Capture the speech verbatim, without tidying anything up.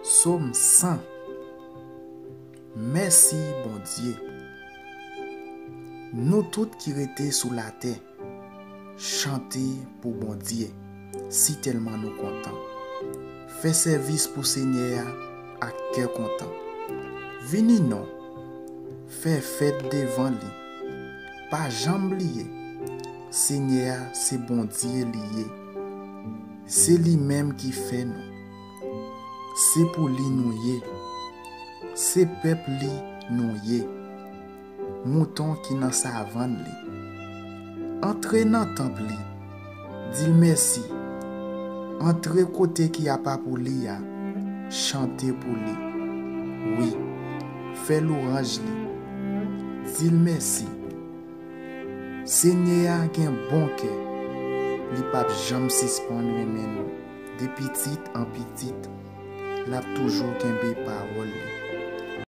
Sòm san. Mèsi, Bondye. Nou tout ki rete sou latè, chante pou Bondye, sitèlman nou kontan. Fè sèvis pou Senyè a ak kè kontan. Vini non, fè fèt devan li. Pa janm bliye, Senyè a se Bondye li ye. Se li menm ki fè nou. Se pou li nou ye. Se pèp li nou ye. Mouton ki nan savann li. Antre nan tanp li. Di l mèsi. Antre kote ki apa pou li a. Chante pou li. Wi, fè lwanj li. Di l mèsi. Senyè a gen bon kè. Li p ap janm sispann renmen nou. De pitit an pitit, l ap toujou kenbe pawòl li.